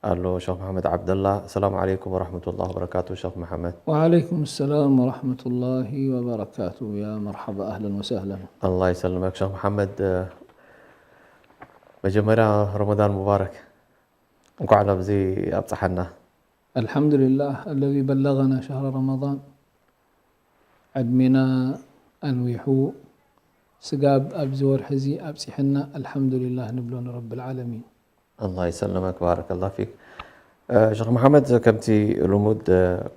ኣሎ ሸኽ መሓመድ ዓብደላ። ሰላም ዓለይኩም ወረሕመቱላሂ ወበረካቱ ሸኽ መሓመድ። وعليكم السلام ورحمة الله وبركاته. يا مرحبا، أهلا وسهلا. ኣላህ ይሰልመክ ሸኽ መሓመድ። መጀመርያ ረመዳን ሙባረክ፣ እንኳዕ ናብዚ ኣብፀሓና። الحمد لله الذي بلغنا شهر رمضان. ዕድሜና ኣንዊሑ ስጋብ ኣብዚ ወርሒ እዚ ኣብፂሕና ኣልሓምዱሊላህ ንብሎ ንረብል ዓለሚን። ኣላህ ይሰልመክ፣ ባረከላህ ፊክ። ሸኽ መሓመድ፣ ከምቲ ልሙድ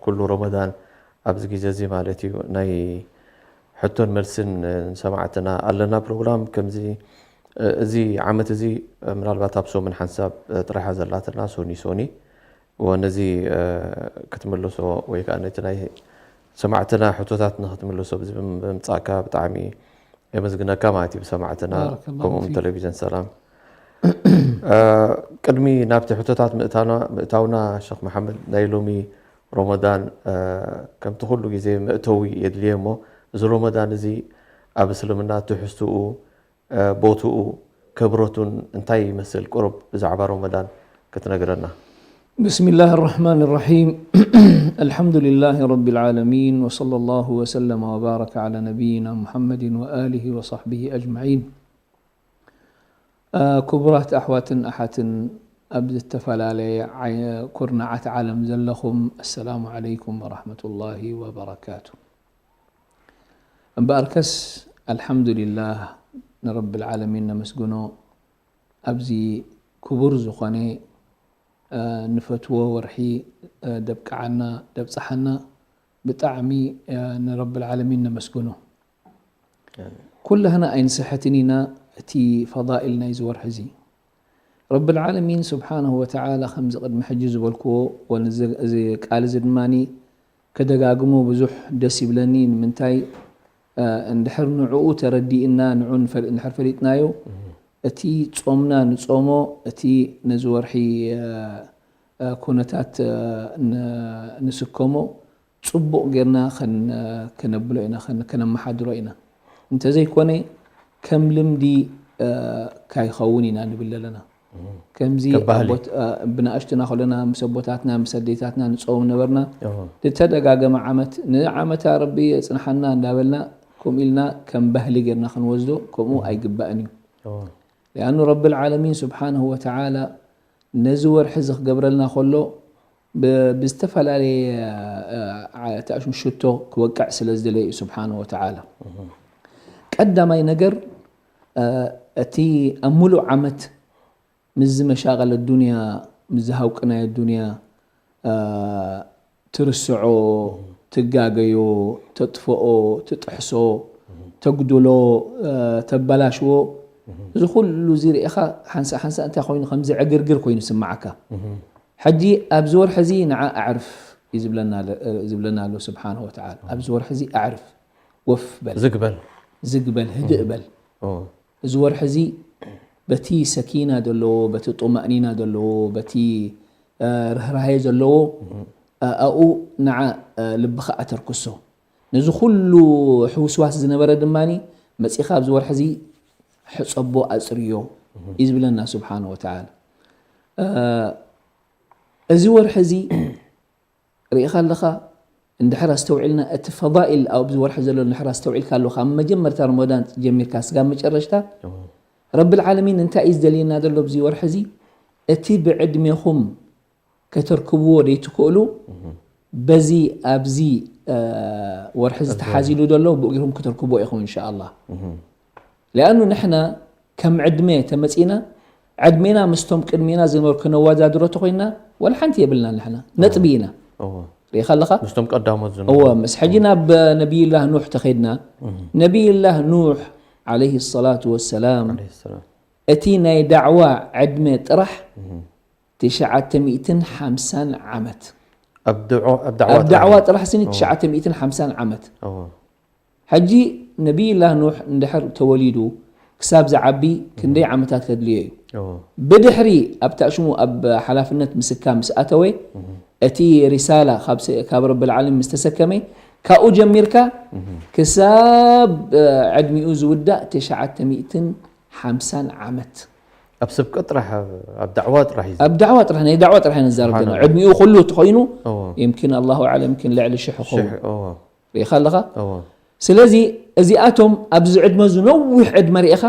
ኩሉ ረመዳን ኣብዚ ግዜ እዚ ማለት እዩ ናይ ሕቶን መልስን ንሰማዕትና ኣለና ፕሮግራም። ከምዚ እዚ ዓመት እዚ ምናልባት ኣብ ሰሙን ሓንሳብ ጥራሓ ዘላትና ሶኒ ሶኒ ወነዚ ክትምልሶ ወይ ከዓ ነቲ ናይ ሰማዕትና ሕቶታት ንክትምልሶ ብዚ ብምምፃእካ ብጣዕሚ የመስግነካ ማለት እዩ ብሰማዕትና ከምኡም ቴሌቪዥን ሰላም። ቅድሚ ናብቲ ሕቶታት ምእታውና ሸክ መሓመድ፣ ናይ ሎሚ ሮመዳን ከምቲ ኩሉ ግዜ መእተዊ የድልየ እሞ፣ እዚ ሮመዳን እዚ ኣብ እስልምና ትሕዝትኡ፣ ቦትኡ፣ ክብረቱን እንታይ ይመስል? ቁሩብ ብዛዕባ ሮመዳን ክትነግረና። بسم الله الرحمن الرحيم. الحمد لله رب العالمين، وصلى الله وسلم وبارك على نبينا محمد وآله وصحبه أجمعين. ክቡራት ኣሕዋትን ኣሓትን ኣብ ዝተፈላለየ ኩርናዓት ዓለም ዘለኹም፣ ኣሰላሙ ዓለይኩም ወራሕመቱላሂ ወበረካቱ። እምበኣርከስ ኣልሓምዱሊላህ ንረብል ዓለሚን ነመስግኖ። ኣብዚ ክቡር ዝኾነ ንፈትዎ ወርሒ ደብቅዓና ደብፅሓና ብጣዕሚ ንረብል ዓለሚን ነመስግኖ። ኩላህና ኣይንስሕትን ኢና እቲ ፈዳኢል ናይዚ ወርሒ እዚ። ረብል ዓለሚን ስብሓነሁ ወተዓላ ከምዚ ቅድሚ ሕጂ ዝበልክዎ፣ ወንዚ እዚ ቃል እዚ ድማ ከደጋግሞ ብዙሕ ደስ ይብለኒ። ንምንታይ? እንድሕር ንዕኡ ተረዲእና፣ ንዑ እንድሕር ፈሊጥናዮ፣ እቲ ጾምና ንጾሞ፣ እቲ ነዚ ወርሒ ኩነታት ንስከሞ፣ ፅቡቕ ጌርና ከነብሎ ኢና፣ ከነመሓድሮ ኢና። እንተዘይኮነ ከም ልምዲ ካይኸውን ኢና ንብል ኣለና። ከምዚ ብናእሽትና ከለና ምስ ኣቦታትና ምስ ኣዴታትና ንፀውም ነበርና። ዝተደጋገመ ዓመት ንዓመታ ረቢ የፅንሓና እንዳበልና ከምኡ ኢልና ከም ባህሊ ጌርና ክንወስዶ ከምኡ ኣይግባእን እዩ። ሊኣኑ ረብል ዓለሚን ስብሓንሁ ወተዓላ ነዚ ወርሒ እዚ ክገብረልና ከሎ ብዝተፈላለየ ተኣሽምሽቶ ክወቅዕ ስለ ዝደለየ እዩ ስብሓንሁ ወተዓላ። ቀዳማይ ነገር እቲ ኣብ ሙሉእ ዓመት ምስዚ መሻቐል ኣዱንያ ምስዚ ሃውቂ ናይ ኣዱንያ ትርስዖ፣ ትጋገዮ፣ ተጥፍኦ፣ ትጥሕሶ፣ ተጉድሎ፣ ተበላሽዎ፣ እዚ ኩሉ እዚ ርኢኻ ሓንሳእ ሓንሳእ እንታይ ኮይኑ ከምዚ ዕግርግር ኮይኑ ይስምዓካ። ሕጂ ኣብዚ ወርሒ እዚ ንዓ ኣዕርፍ እዩ ዝብለና ኣሎ ስብሓንሁ ወተዓላ። ኣብዚ ወርሒ እዚ ኣዕርፍ፣ ወፍ በል፣ ዝግ በል፣ ዝግ በል፣ ህድእ በል። እዚ ወርሒ እዚ በቲ ሰኪና ዘለዎ፣ በቲ ጡማእኒና ዘለዎ፣ በቲ ርህራሄ ዘለዎ ኣብኡ ንዓ ልብኻ ኣተርክሶ። ነዚ ኩሉ ሕውስዋስ ዝነበረ ድማ መፂኻ ኣብዚ ወርሒ እዚ ሕፀቦ ኣፅርዮ እዩ ዝብለና ስብሓን ወተዓላ። እዚ ወርሒ እዚ ርኢኻ ኣለኻ፣ እንድሕር ኣስተውዒልና እቲ ፈዳኢል ኣብዚ ወርሒ ዘሎ እንድሕር ኣስተውዒልካ ኣለኻ፣ ካብ መጀመርታ ረመዳን ጀሚርካ ስጋብ መጨረሽታ ረብል ዓለሚን እንታይ እዩ ዝደልየና ዘሎ ኣብዚ ወርሒ እዚ? እቲ ብዕድሜኹም ከተርክብዎ ዘይትኽእሉ በዚ ኣብዚ ወርሒ ዝተሓዚሉ ዘሎ ብኡ ጌርኩም ከተርክብዎ ኢኹም እንሻኣላህ። ሊኣኑ ንሕና ከም ዕድመ ተመፂና ዕድሜና ምስቶም ቅድሜና ዝነበሩ ክነወዳድሮ ተኮይንና ዋላ ሓንቲ የብልና። ንሕና ነጥቢ ኢና። ርኢኻ ኣለኻ? ምስቶም ቀዳሞት ዝነበሩ። እወ፣ ምስ ሕጂ ናብ ነቢይላህ ኑሕ ተኸይድና፣ ነቢይላህ ኑሕ ዓለይሂ ሰላቱ ወሰላም እቲ ናይ ዳዕዋ ዕድመ ጥራሕ ትሽዓተ ሚእትን ሓምሳን ዓመት። ኣብ ዳዕዋ ጥራሕ ስኒ ትሽዓተ ሚእትን ሓምሳን ዓመት። ሕጂ ነቢይላህ ኑሕ እንድሕር ተወሊዱ ክሳብ ዝዓቢ ክንደይ ዓመታት ከድልዮ እዩ? ብድሕሪ ኣብታ ሽሙ ኣብ ሓላፍነት ምስካ ምስ ኣተወ እቲ ሪሳላ ካብ ረብል ዓለሚን ምስ ተሰከመ ካብኡ ጀሚርካ ክሳብ ዕድሚኡ ዝውዳእ ትሽዓተ ሚእትን ሓምሳን ዓመት። ኣብ ስብከት ጥራሕ ኣብ ዳዕዋ ጥራሕ እዩ። ኣብ ዳዕዋ ጥራሕ ናይ ዳዕዋ ጥራሕ ንዛረብ ዘለና። ዕድሚኡ ኩሉ ተኾይኑ እዎ يمكن الله أعلم يمكن ልዕሊ ሽሕ ይኸውን። ሽሕ እዎ ሪኢኻ ኣለኻ። እዎ ስለዚ እዚኣቶም ኣብዚ ዕድመ እዚ ነዊሕ ዕድመ ርኢኻ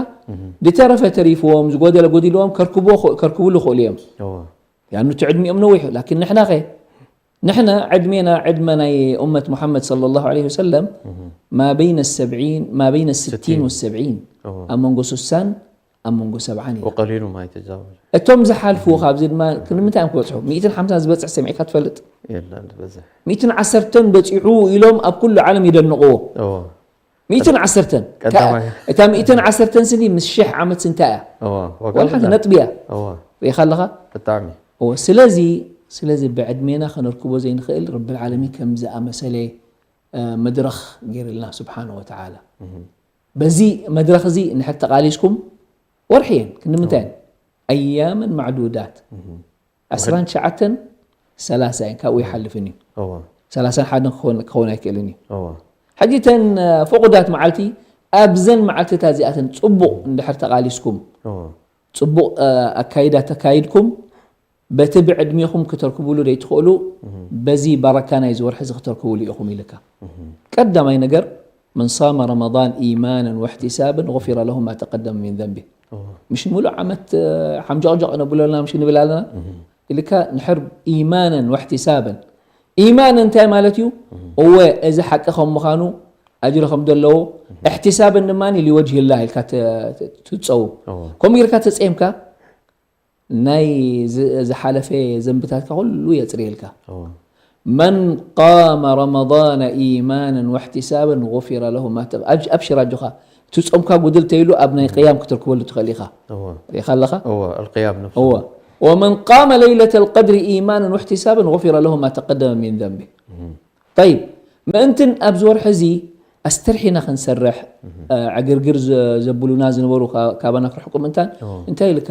ድተረፈ ተሪፍዎም ዝጎደለ ጎዲልዎም ከርክብዎ ክእ- ከርክብሉ ይኽእሉ እዮም። እዎ ያኑ እቲ ዕድሚኦም ነዊሕ እዩ። ላኪን ንሕና ኸ ንሕና ዕድሜና ዕድመ ናይ ኡመት ሙሓመድ صلى الله عليه وسلم ما بين السبعين ما بين الستين والسبعين እዎ ኣብ መንጎ ስሳን ኣብ መንጎ ሰብዓን እዩ። ወቀሊሉ ማይ ተዛወረ እቶም ዝሓልፉ ካብዚ ድማ ክንምንታይ እዮም ክበፅሑ? ሚእትን ሓምሳን ዝበፅሕ ሰሚዕካ ትፈልጥ? የለን ዝበዝሕ ሚእትን ዓሰርተን በፂሑ ኢሎም ኣብ ኩሉ ዓለም ይደንቕዎ። እዎ ሚእትን ዓሰርተን ቀዳማይ። እታ ሚእትን ዓሰርተን ስኒ ምስ ሽሕ ዓመት ስንታይ እያ? እዎ ዋጋ ዋላ ሓንቲ ብላ ነጥቢ እያ። እዎ ሪኢኻ ኣለኻ? ብጣዕሚ እዎ ስለዚ ስለዚ ብዕድሜና ከነርክቦ ዘይንኽእል ረብል ዓለሚን ከም ዝኣመሰለ እ፣ መድረኽ ገይርልና ስብሓነ ወተዓላ። በዚ መድረኽ እዚ እንድሕር ተቓሊስኩም ወርሒ እየን ክንምንታይ እየን ኣያመን ማዕዱዳት ዓስራን ትሽዓተን ሰላሳ እየን ካብኡ ይሓልፍን እዩ እዎ ሰላሳን ሓደን ክኸውን ክኸውን ኣይክእልን እዩ እዎ ሕጂ እተን እ፣ ፍቑዳት መዓልቲ ኣብዘን መዓልትታት እዚኣተን ፅቡቕ እንድሕር ተቓሊስኩም እዎ ፅቡቕ እ፣ ኣካይዳ ተካይድኩም በቲ ብዕድሜኹም ክተርክቡሉ ዘይትኽእሉ በዚ በረካ ናይዚ ወርሒ እዚ ክተርክቡሉ ኢኹም ኢልካ ቀዳማይ ነገር من صام رمضان إيمانا واحتسابا غفر له ما تقدم من ذنبه እዎ مش ሙሉእ ዓመት እ፣ ሓምጃቕጃቕ ነብሎ ኣለና ምሽ ንብል ኣለና ኢልካ ንሕር إيمانا واحتسابا إيمانا እንታይ ማለት እዩ እወ እዚ ሓቂ ከም ምዃኑ ኣጅሪ ከም ዘለዎ احتسابا ድማ لوجه الله ኢልካ ተ- ተ- ትፀውም እዎ ከምኡ ጌርካ ተፀምካ ናይ ዝ- ዝሓለፈ ዘንብታትካ ኩሉ የፅርየልካ እዎ من قام رمضان إيمانا واحتسابا غفر له ما تق- أبش- أبشر ኣጆኻ እቲ ፆምካ ጉድል ተይሉ ኣብ ናይ ቅያም ክትርክበሉ ትኽእል ኢኻ እዎ ሪኢኻ ኣለኻ እዎ القيام نفسه እወ ومن قام ليلة القدر إيمانا واحتسابا غفر له ما تقدم من ذنبه طيب ምእንትን ኣብዚ ወርሒ እዚ ኣስተርሒና ክንሰርሕ እ፣ ዕግርግር ዘ- ዘብሉና ዝነበሩ ካ- ካባና ክርሕቁ ምእንታን እዎ እንታይ ኢልካ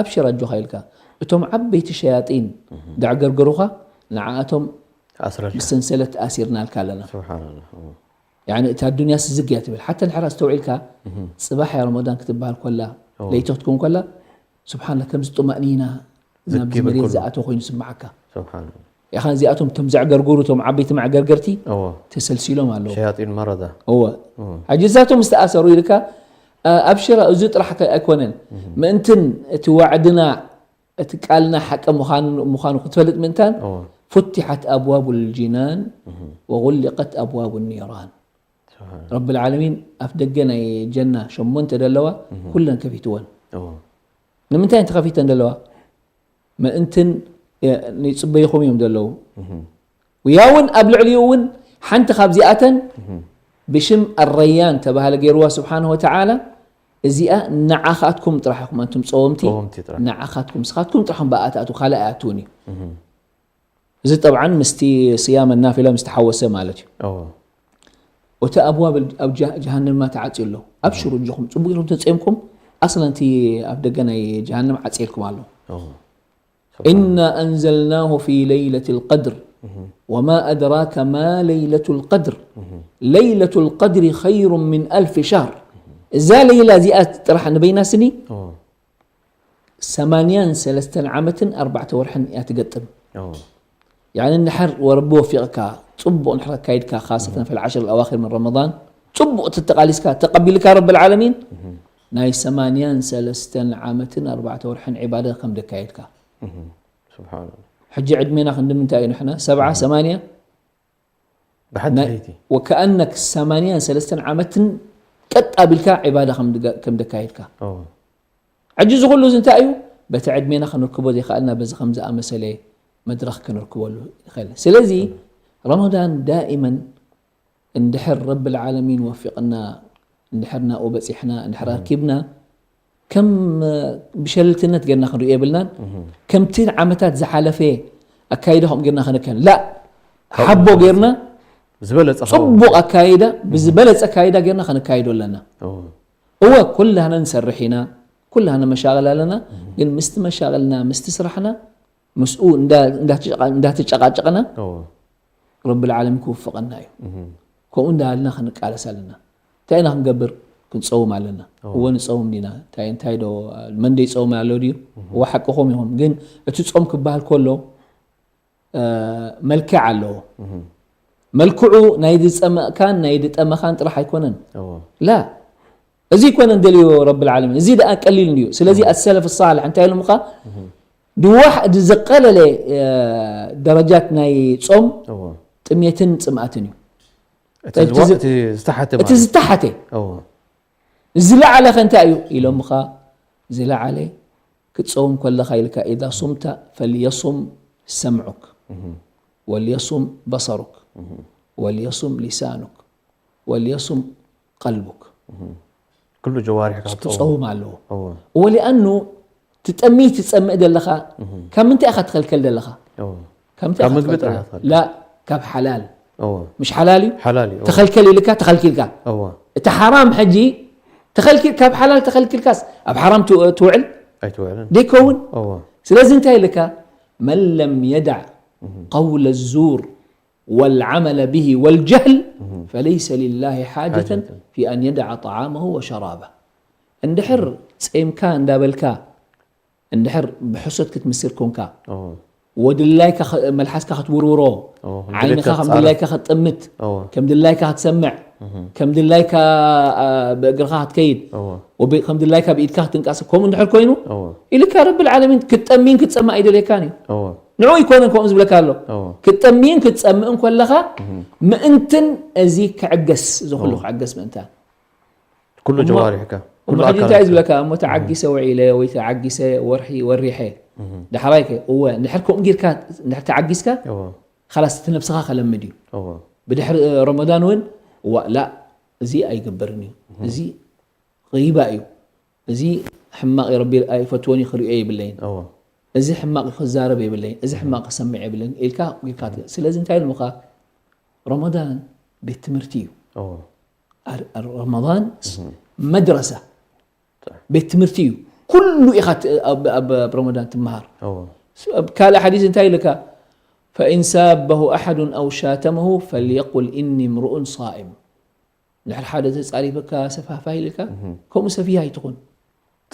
ኣብሽር ኣጆኻ ኢልካ እቶም ዓበይቲ ሸያጢን ዳዕገርገሩኻ ንዓኣቶም ኣስረልካ ብሰንሰለት ኣሲርናልካ ኣለና ስብሓንላ እዎ ያኒ እታ ዱንያ ስዝግ እያ ትብል ሓታ ንሕራ ኣስተውዒልካ ፅባሕ እያ ረመዳን ክትበሃል ኮላ ለይቲ ክትከውን ኮላ ስብሓንላ ከምዚ ጡማእኒና ናብዚ ዝግ ይብል መሬት ኩሉ። ዝኣተወ ኮይኑ ይስምዓካ ስብሓንላ ያኻ እዚኣቶም እቶም ዘዕገርግሩ እቶም ዓበይቲ መዕገርገርቲ እዎ ተሰልሲሎም ኣለዉ ሸያጢን መረዳ እወ እዎ ሕጂ እዛቶም ዝተኣሰሩ ኢልካ እ፣ ኣብሽራ እዚ ጥራሕ ከ- ኣይኮነን ምእንትን እቲ ዋዕድና እቲ ቃልና ሓቂ ምዃኑ ምዃኑ ክትፈልጥ ምእንታን እዎ فتحت أبواب الجنان وغلقت أبواب النيران ስብሓን ረቢ ልዓለሚን ኣፍ ደገ ናይ ጀና ሸሞንተ ደለዋ ኩለን ከፊትወን እዎ ንምንታይ እንተኸፊተን ዘለዋ ምእንትን እ፣ ንፅበይኹም እዮም ዘለዉ ውያ እውን ኣብ ልዕሊኡ እውን ሓንቲ ካብዚኣተን ብሽም ኣረያን ተባሃለ ገይርዋ ስብሓን ወተዓላ እዚኣ ንዓኻትኩም ጥራሕ ኢኹም ኣንቱም ፀወምቲ ጸወምቲ ጥራሕ ንዓኻትኩም ስኻትኩም ጥራሕም ብኣትኣቱ ካልእ ኣያትውን እዩ እዚ ጠብዓን ምስቲ ስያም ናፊላ ምስ ተሓወሰ ማለት እዩ እዎ እቲ ኣብዋብ ኣብ ጀሃ- ጀሃነም ተዓፅዩ ኣሎ ኣብሽሩ እጆኹም ፅቡቅ ኢኹም ተፀምኩም ኣስለን እቲ ኣብ ደገ ናይ ጀሃነም ዓፅየልኩም ኣሎ እዎ إنا أنزلناه في ليلة القدر وما أدراك ما ليلة القدر ليلة القدر خير من ألف شهر እዛ ለይላ እዚኣ ጥራሕ ንበይና ስኒ እዎ ሰማንያን ሰለስተን ዓመትን ኣርባዕተ ወርሕን እያ ትገጥም እዎ يعني እንድሕር ወረቢ ወፊቕካ ፅቡቕ እንድሕር ኣካይድካ ካሰተን ፈልዓሽር ኣዋኪር ምን ረመዳን ፅቡቕ ተተቃሊስካ ተቐቢልካ ረቢ ልዓለሚን ናይ ሰማንያን ሰለስተን ዓመትን ኣርባዕተ ወርሕን ዒባዳ ከም ደካየድካ ስብሓንላ ሕጂ ዕድሜና ክንዲ ምንታይ እዩ ንሕና ሰብዓ ሰማንያ ብሓንቲ ናይ- ለይቲ ወከኣነክ ሰማንያን ሰለስተን ዓመትን ቀጥ ኣቢልካ ዒባዳ ከም ድጋ- ከም ደካየድካ እዎ ሕጂ እዚ ኩሉ እዚ እንታይ እዩ በቲ ዕድሜና ክንርክቦ ዘይከኣልና በዚ ከም ዝኣመሰለ መድረኽ ክንርክበሉ ንኽእል ስለዚ ረመዳን ዳኢመን እንድሕር ረቢ ልዓለሚን ወፊቕና እንድሕር ናብኡ በፂሕና እንድሕር ኣርኪብና ከም ብሸለልትነት ጌርና ክንሪኦ የብልናን ከምቲ ዓመታት ዝሓለፈ ኣካይዳ ከምኡ ጌርና ከነካን ላ ሓቦ ጌርና ዝበለጸ ፅቡቕ ኣካይዳ ብዝበለፀ ኣካይዳ ጌርና ከነካይዶ ኣለና እዎ እወ ኩላህና ንሰርሕ ኢና ኩላህና መሻቕል ኣለና ግን ምስቲ መሻቕልና ምስቲ ስራሕና ምስኡ እንዳ- እንዳተጨቃ- እንዳተጨቃጨቅና እዎ ረቢ ልዓለሚን ክውፍቐና እዩ ከምኡ እንዳበልና ክንቃለስ ኣለና እንታይ ኢና ክንገብር ክንጸውም ኣለና። እዎ ንጸውም ዲና? እንታይ እንታይ ዶ መን ዶ ይጸውም ኣሎ ድዩ? እዎ ሓቅኹም ኢኹም። ግን እቲ ጾም ክበሃል ከሎ መልክዕ ኣለዎ። መልክዑ ናይ ዝጸመእካን ናይ ዝጠመኻን ጥራሕ ኣይኮነን። ላ እዚ ኣይኮነን ደልዮ ረብል ዓለሚን። እዚ ደኣ ቀሊል እንድዩ። ስለዚ ኣሰለፍ ሳልሕ እንታይ ኢሎምኻ? ድዋሕ እቲ ዝቐለለ ደረጃት ናይ ጾም ጥሜትን ጽምኣትን እዩ። እቲ ዝተሓተ ዝተሓተ ዝለዓለ ከ እንታይ እዩ ኢሎምኻ? ዝለዓለ ክትፀውም ከለኻ ኢልካ إذا صمت فليصم سمعك وليصم بصرك وليصم لسانك وليصم قلبك ኩሉ ጀዋሪሕካ ክፀውም ኣለዎ። ولأنه ትጠሚ ትፀምእ ዘለኻ ካብ ምንታይ ኢኻ ትኸልከል ዘለኻ? ካብ ምንታይ ኢኻ ትኸልከል? ላ ካብ ሓላል ምሽ ሓላል እዩ? ተኸልከል ኢልካ ተኸልኪልካ። እቲ ሓራም ሕጂ ተኸልኪል ካብ ሓላል ተኸልኪልካስ ኣብ ሓራም ትውዕል ኣይትውዕልን። ደይከውን? ስለዚ እንታይ ኢልካ من لم يدع قول الزور والعمل به والجهل فليس لله حاجة في أن يدع طعامه وشرابه. እንድሕር ጼምካ እንዳበልካ እንድሕር ብሕሶት ክትምስር ኮንካ ወድላይካ መልሓስካ ክትውርውሮ ዓይንኻ ከም ድላይካ ክትጥምት ከም ድላይካ ክትሰምዕ ከም ድላይካ ብእግርኻ ክትከይድ ከም ድላይካ ብኢድካ ክትንቀሳቀስ ከምኡ እንድሕር ኮይኑ ኢልካ ረብል ዓለሚን ክትጠምይን ክትጸምእ ኣይደልየካን እዩ። ንዑ ይኮነን ከምኡ ዝብለካ ኣሎ ክትጠምይን ክትጸምእን ኮለኻ ምእንትን እዚ ክዕገስ እዚ ኩሉ ክዕገስ ምእንታን ኩሉ ጀዋሪሕካ ኩሉ ሕጂ እንታይ ዝብለካ እሞ ተዓጊሰ ውዒለ ወይ ተዓጊሰ ወርሒ ወሪሐ ዳሕራይ ከ እወ እንድሕር ከምኡ ጌርካ እንድሕር ተዓጊስካ ካላስ እቲ ነብስኻ ከለምድ እዩ። ብድሕሪ ረመዳን እውን እዋ ላ እዚ ኣይግበርን እዩ እዚ ጊባ እዩ እዚ ሕማቕ ረቢ ኣይፈትዎን እዩ ክሪኦ የብለይን እዚ ሕማቕ ክዛረብ የብለይን እዚ ሕማቕ ክሰምዕ የብለይን ኢልካ ጌርካ ስለዚ እንታይ ኢልሙኻ ረመዳን ቤት ትምህርቲ እዩ። ረመዳን መድረሳ ቤት ትምህርቲ እዩ። ኩሉ ኢኻ ኣብ ረመዳን ትመሃር። ካልእ ሓዲስ እንታይ ኢልካ فإن سابه أحد أو شاتمه فليقل إني امرؤ صائم ድሕሪ ሓደ ተጻሪፈካ ሰፋፋ ኢልካ ከምኡ ሰፊህ ኣይትኹን።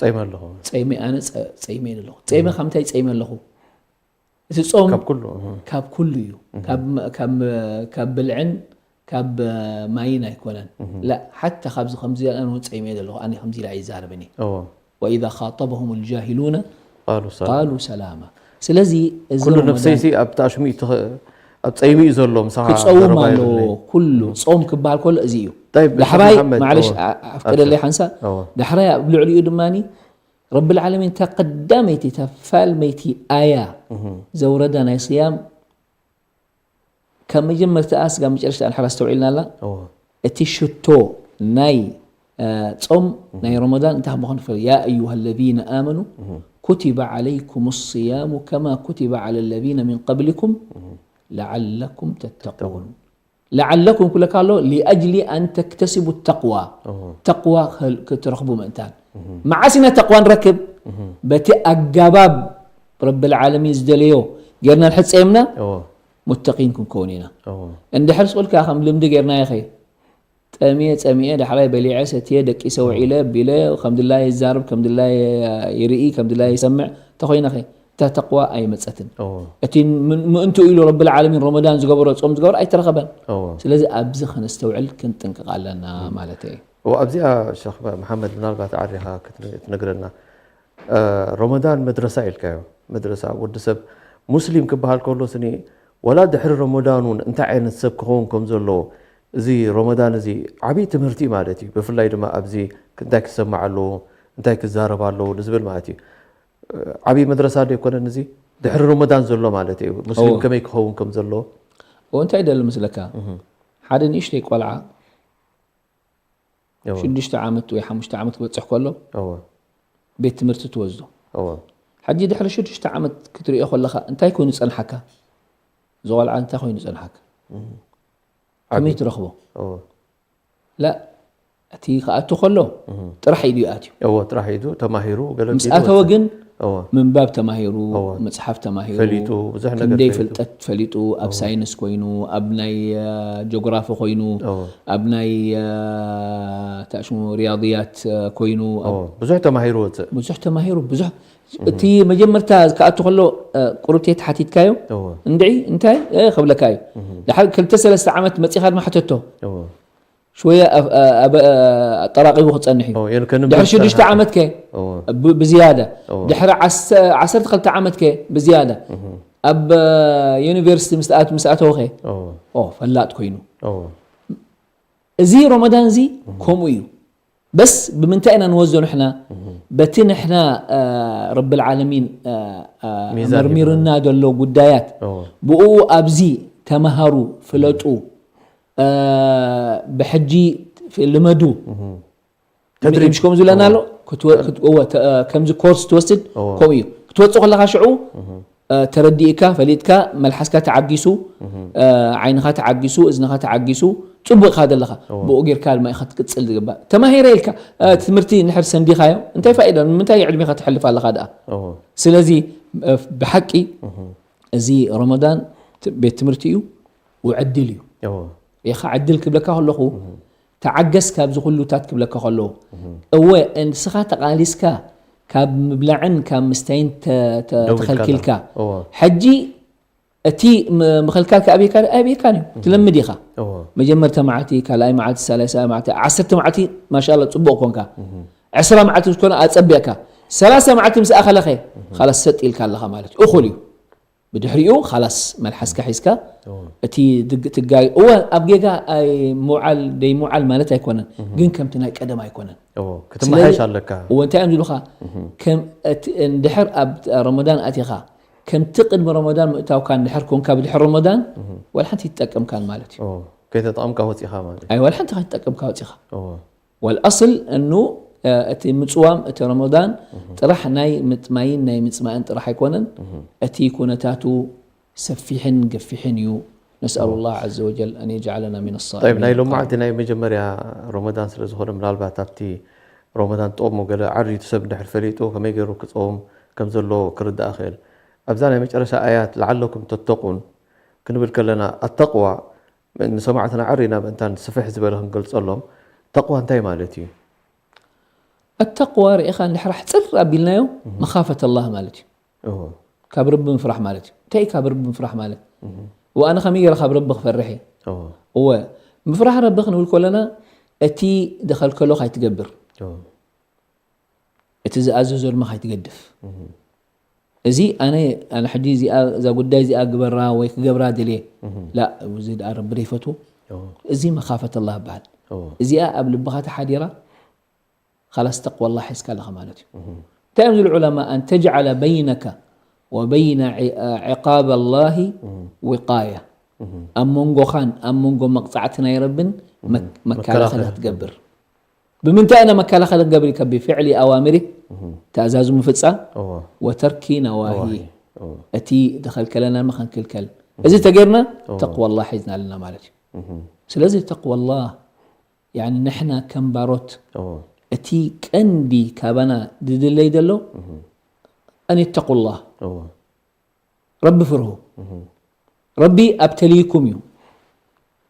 ጸይመ ኣለኹ ጸይመ ኣነ ጸይመ ኣለኹ ጸይመ ካብ ምንታይ ጸይመ ኣለኹ እቲ ጾም ካብ ኩሉ እዩ ካብ ብልዕን ካብ ማይን ኣይኮነን ላ ሓታ ካብዚ ከምዚ ውን ፀይመ ዘለኹ ኣነ ከምዚ ኢላ ይዛረብኒ وإذا خاطبهم الجاهلون قالوا سلاما ስለዚ እዚ ኩሉ ነፍሰይሲ ኣብ ተኣሽሙ ኣብ ፀይሚ እዩ ዘሎ ምሳኻ ክፀውም ኣለዎ ኩሉ ፆም ክበሃል ከሎ እዚ እዩ ዳሕራይ ማዕለሽ ኣፍቅደለይ ሓንሳ ዳሕራይ ኣብ ልዕሊኡ ድማ ረብል ዓለሚን እታ ቀዳመይቲ እታ ፋልመይቲ ኣያ ዘውረዳ ናይ ስያም ካብ መጀመርታ ኣስጋ መጨረሽታ እንሓራ ኣስተውዒልና ኣላ እቲ ሽቶ ናይ ጾም ናይ ረመዳን እንታይ ምዃኑ ፈል يا أيها الذين آمنوا كتب عليكم الصيام كما كتب على الذين من قبلكم لعلكم تتقون لعلكم ክብለካ ኣሎ لأجل أن تكتسبوا التقوى ተቅዋ ክትረኽቡ ምእንታን መዓስ ኢና ተቅዋ ንረክብ በቲ ኣጋባብ ረብል ዓለሚን ዝደለዮ ጌርና ንሕፀየምና ሙተቂን ክንከውን ኢና እንድሕር ስቁልካ ከም ልምዲ ጌርናዮ ኸ ጠምየ ጸሚኤ ዳሕራይ በሊዐ ሰትየ ደቂሰ ውዒለ ቢለ ከም ድላየ ይዛረብ ከም ድላየ ይርኢ ከም ድላየ ይሰምዕ ተኾይነ ኸ እታ ተቕዋ ኣይመጸትን። እቲ ምእንትኡ ኢሉ ረብል ዓለሚን ረመዳን ዝገበሮ ጾም ዝገበሮ ኣይተረኸበን። ስለዚ ኣብዚ ከነስተውዕል ክንጥንቅቕ ኣለና ማለት እየ። ኣብዚኣ ሸኽ መሓመድ ምናልባት ዓሪኻ ክትነግረና ረመዳን መድረሳ ኢልካዮ መድረሳ ወዲ ሰብ ሙስሊም ክበሃል ከሎ ስኒ ወላ ድሕሪ ረመዳን እውን እንታይ ዓይነት ሰብ ክኸውን ከም ዘለዎ እዚ ረመዳን እዚ ዓብዪ ትምህርቲ ማለት እዩ። ብፍላይ ድማ ኣብዚ እንታይ ክሰማዕ ኣለዎ እንታይ ክዛረብ ኣለዎ ንዝብል ማለት እዩ። ዓብዪ መድረሳ ዶ ኣይኮነን እዚ ድሕሪ ረመዳን ዘሎ ማለት እዩ። ሙስሊም ከመይ ክኸውን ከም ዘለዎ እንታይ ደሊ ምስለካ ሓደ ንእሽተይ ቆልዓ ሽዱሽተ ዓመት ወይ ሓሙሽተ ዓመት ክበፅሕ ከሎ ቤት ትምህርቲ ትወስዶ። ሕጂ ድሕሪ ሽዱሽተ ዓመት ክትሪኦ ከለኻ እንታይ ኮይኑ ፀንሓካ? እዚ ቆልዓ እንታይ ኮይኑ ፀንሓካ? ከመይ ትረኽቦ? ላ እቲ ክኣቱ ከሎ ጥራሕ ኢዱ ይኣትዩ። ጥራሕ ኢዱ ተማሂሩ ምስ ኣተወ ግን እወ። ምንባብ ተማሂሩ፣ እወ። መጽሓፍ ተማሂሩ፣ ፈሊጡ፣ ብዙሕ ነገር ክንደይ ፈሊጡ። ፍልጠት ፈሊጡ፣ ኣብ ሳይንስ ኮይኑ፣ ኣብ ናይ እ፣ ጆግራፊ ኮይኑ፣ እወ። ኣብ ናይ እ፣ እንታይ ሽሙ ሪያድያት እ፣ ኮይኑ ኣብ እወ። ብዙሕ ተማሂሩ ወፅእ። ብዙሕ ተማሂሩ ብዙሕ እቲ መጀመርታ ክኣቱ ከሎ እ፣ ቁሩብቲ ተሓቲትካዮ እወ። እንድዒ እንታይ እ፣ ክብለካ እዩ። ድሓር ክልተ ሰለስተ ዓመት መፂኻ ድማ ሕተቶ እወ። ሽወያ ኣብ- ኣብ- ኣጠራቂቡ ክጸንሕ እዩ። እወ፣ የን ከንብብ ድሕሪ ሽዱሽተ ዝጸንሐ። ዓመት ከ እወ። ብ- ብዝያዳ እወ። ድሕሪ ዓሰ- ዓሰርተ ክልተ ዓመት ከ ብዝያዳ ኣብ ዩኒቨርሲቲ ምስ ኣት- ምስ ኣተወ ከ እወ። ኦ ፈላጥ ኮይኑ እወ። እዚ ረመዳን እዚ ከምኡ እዩ። በስ ብምንታይ ኢና ንወስዶ ንሕና? በቲ ንሕና እ፣ ረብል ዓለሚን እ፣ እ፣ ሚዛን መርሚርና ዘሎ ጉዳያት እወ። ብኡ ኣብዚ ተማሃሩ ፍለጡ እ፣ ብሕጂ ልመዱ ተድሪብ። ምሽ ከምዚ ዝብለና ኣሎ ክትወ- ክት- እወ፣ ተ- ከምዚ ኮርስ ትወስድ እወ። ከምኡ እዩ ክትወፅእ ከለካ ሽዑ እ፣ ተረዲእካ ፈሊጥካ መልሓስካ ተዓጊሱ እ፣ ዓይንኻ ተዓጊሱ እዝንኻ ተዓጊሱ ፅቡቅ ኢኻ ዘለኻ ብኡ ጌርካ ድማ ኢኻ ትቅፅል ዝግባእ ተማሂረ ኢልካ እ፣ ትምህርቲ ንድሕር ሰንዲኻዮ እንታይ ፋይዳ ንምንታይ ዕድሜኻ ተሕልፍ ኣለኻ ደኣ እወ። ስለዚ እ፣ ብሓቂ እዚ ረመዳን ት- ቤት ትምህርቲ እዩ ውዕድል እዩ እወ። ኢኻ ዕድል ክብለካ ከለኹ ተዓገስ ካብዚ ኩሉታት ክብለካ ከለኹ እወ ንስኻ ተቓሊስካ ካብ ምብላዕን ካብ ምስታይን ተ- ተ- ደው ኢልካ ተኸልኪልካ እወ። ሕጂ እቲ ም- ምኽልካል ከኣብየካ ኣኣብየካን እዩ ትለምድ ኢኻ እወ። መጀመርተ መዓልቲ ካልኣይ መዓልቲ ሳልሳይ መዓልቲ ዓሰርተ መዓልቲ ማሻላ ፅቡቕ ኮንካ ዕስራ መዓልቲ ዝኾነ ኣፀቢቕካ ሰላሳ መዓልቲ ምስ ኣኸለኸ ካላስ ሰጥ ኢልካ ኣለኻ ማለት እዩ እኹል እዩ ብድሕሪኡ ካላስ መልሓስካ ሒዝካ እቲ ድግ- ትጋይ እወ ኣብ ጌጋ ኣይ ምውዓል ደይ ምውዓል ማለት ኣይኮነን ግን ከምቲ ናይ ቀደም ኣይኮነን እዎ፣ ክትመሓየሽ ኣለካ። እወ እንታይ እዮም ዝብሉኻ ከም እቲ እንድሕር ኣብ ረመዳን ኣቲኻ ከምቲ ቅድሚ ረመዳን ምእታውካ እንድሕር ኮንካ ብድሕር ረመዳን ዋላ ሓንቲ ይትጠቀምካን ማለት እዩ እዎ፣ ከይተጠቐምካ ወፂኻ ማለት እዩ። ኣይ ዋላ ሓንቲ ከይትጠቀምካ ወፂኻ እዎ፣ والأصل أنه እቲ ምፅዋም እቲ ረመዳን ጥራሕ ናይ ምጥማይን ናይ ምፅማእን ጥራሕ ኣይኮነን እቲ ኩነታቱ ሰፊሕን ገፊሕን እዩ نسأل الله عز وجل أن يجعلنا من طيب ናይ الصائمين ሎማዓንቲ ናይ መጀመርያ ረመዳን ስለ ዝኾነ ምናልባት ኣብቲ ረመዳን ጦሙ ገለ ዓርዩ እቲ ሰብ እንድሕር ፈሊጡ ከመይ ገይሩ ክፀውም ከም ዘለዎ ክርዳእ ክእል ኣብዛ ናይ መጨረሻ ኣያት لعلكم تتقون ክንብል ከለና ኣተቕዋ ንሰማዕትና ዓሪና ምእንታን ስፍሕ ዝበለ ክንገልፀሎም ተቕዋ እንታይ ማለት እዩ? التقوى ርኢኻ እንድሕር ኣሕፅር ኣቢልናዮ مخافة الله ማለት እዩ እዎ፣ ካብ ረቢ ምፍራሕ ማለት እዩ እንታይ እዩ ካብ ረቢ ምፍራሕ ማለት እወ ኣነ ከመይ ገይረ ካብ ረቢ ክፈርሕ እየ እዎ፣ እወ ምፍራሕ ረቢ ክንብል ከለና እቲ ዝኸልከሎ ካይትገብር እዎ፣ እቲ ዝኣዘዞ ድማ ካይትገድፍ እዚ ኣነ ኣነ ሕጂ እዚኣ እዛ ጉዳይ እዚኣ ግበራ ወይ ክገብራ ድልየ ላ እዚ ደኣ ረቢ ደይፈትዎ እዎ፣ እዚ መኻፈት ኣላህ ይበሃል እዎ፣ እዚኣ ኣብ ልብኻ ተሓዲራ ካላስ ተቅዋ ኣላህ ሒዝካ ኣለኻ ማለት እዩ እንታይ እዮም ዝብሉ ዑለማ ኣን ተጅዓለ በይነካ ወበይነ ዒቃብ ኣላሂ ውቃያ ኣብ መንጎኻን ኣብ መንጎ መቕፃዕቲ ናይ ረብን መ- መከላኸሊ ክትገብር ብምንታይ ኢና መከላኸሊ ክንገብር ኢልካ ብፍዕሊ ኣዋምሪ ትእዛዙ ምፍፃም እዎ፣ ወተርኪ ነዋሂ ነዋሂ፣ እዎ፣ እቲ ዝኸልከለና ድማ ክንክልከል እዚ ተገይርና ተቅዋ ኣላህ ሒዝና ኣለና ማለት እዩ ስለዚ ተቅዋ ኣላህ ያኒ ንሕና ከም ባሮት እዎ፣ እቲ ቀንዲ ካባና ዝድለይ ዘሎ ኣን ይተቁላህ እዎ፣ ረቢ ፍርሁ ረቢ ኣብተልይኩም እዩ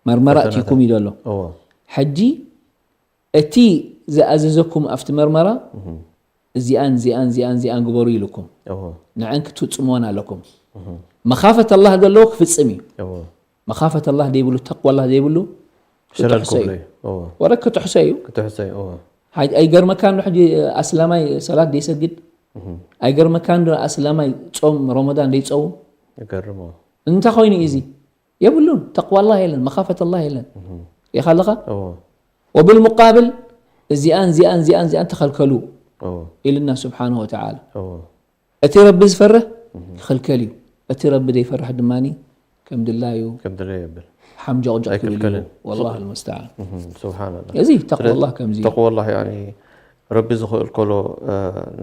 መርመራ ፈተናታት። እትይኩም እዩ ዘሎ እዎ፣ ሕጂ እቲ ዝኣዘዘኩም ኣብቲ መርመራ እዚኣን እዚኣን እዚኣን እዚኣን ግበሩ ኢልኩም እዎ፣ ንዐን ክትፍፅምዎን ኣለኩም መኻፈት ኣላህ ዘለዎ ክፍፅም እዩ እዎ፣ መኻፈት ኣላህ ዘይብሉ ተቅዋ ኣላህ ዘይብሉ ሸለል ክትሕሶ እዩ ክብሎ እዩ። እዎ፣ ወረ ክትሕሶ እዩ ክትሕሶ እዩ። እዎ፣ ሓይ- ኣይገርመካን ዶ ሕጂ ኣስላማይ ሰላት ደይሰግድ ኣይገርመካን ዶ ኣስላማይ ጾም ረመዳን ደይጸውም ይገርም። እዎ፣ እንታይ ኮይኑ እዩ እዚ የብሉን ተቅዋ ኣላህ የለን መኻፈት ኣላህ የለን ሪኻ ኣለኻ እዎ፣ ወብልሙቃብል እዚኣን እዚኣን እዚኣን እዚኣን ተኸልከሉ እዎ፣ ኢልና ስብሓንሁ ወተዓላ እዎ፣ እቲ ረቢ ዝፈርህ ክኽልከል እዩ እቲ ረቢ ዘይፈርህ ድማ ከም ድላዩ ከም ድለ የብል። ሓምጆቕጆቕ ክብል እዩ ኣይክልከልን። ወላሁ ልሙስተዓን እህ፣ ስብሓንላ። እዚ ተቅዋ ኣላህ ከምዚ እዩ ተቅዋ ኣላህ ያኒ ረቢ ዝኽእል ከሎ እ፣